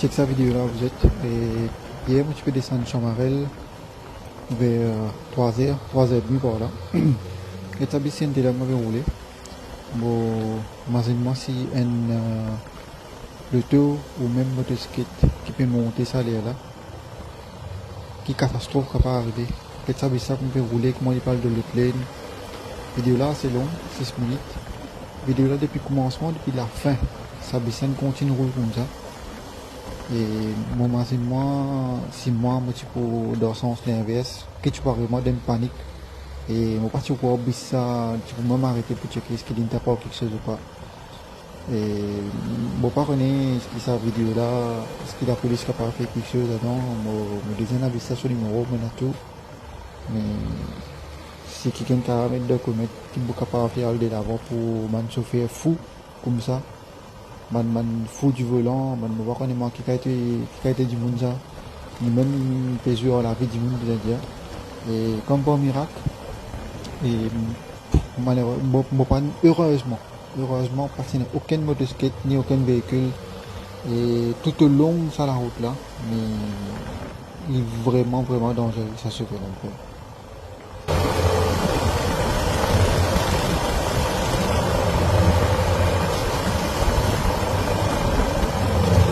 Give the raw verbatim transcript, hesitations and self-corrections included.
Chek sa video la, vous êtes. E yer, mo ti pe desann Chamarel ver trwa zer, trwa zer edmi par la. E sa bis ti ena la, mo pe roule. Bon, mazinn mwa si enn, euh, loto ou mem motosiklet ki pe monte sa ler la, ki katastrof kapav arive. Get sa bis la kouma li pe roule, kouma li pe al dan lot lane. Video la ase long, sis minit. Video la depi koumansman, depi lafin, sa bis la inn kontign roul koumsa. E mo mazinn mwa, si mwa, mo ti pou dan sans linvers, ki ti pou ariv mwa, dan enn panik. E mo pa ti krwar bis la ti pou mem arete pou tcheke eski linn tap ar kiksoz ou pa. E mo pa kone eski sa video la, eski lapolis kapav fer kiksoz ladan, mo, mo deza ena bis la so nimero, mo ena tou. Me si kikenn kapav met dan komant ki mo kapav fer al delavan pou bann sofer fou koumsa, bann, bann fou di volan, bann mo pa kone mwa ki kalite, ki kalite dimoun sa. Li mem pe zwe ar lavi dimoun, bizin dir. E kom par mirak, e malere-, mo, mo pa, erezman, erezman, pa ti ena okenn motosiklet, ni okenn veikil, e toutolong sa larout la, me li vreman, vreman danzere, sa sofer la.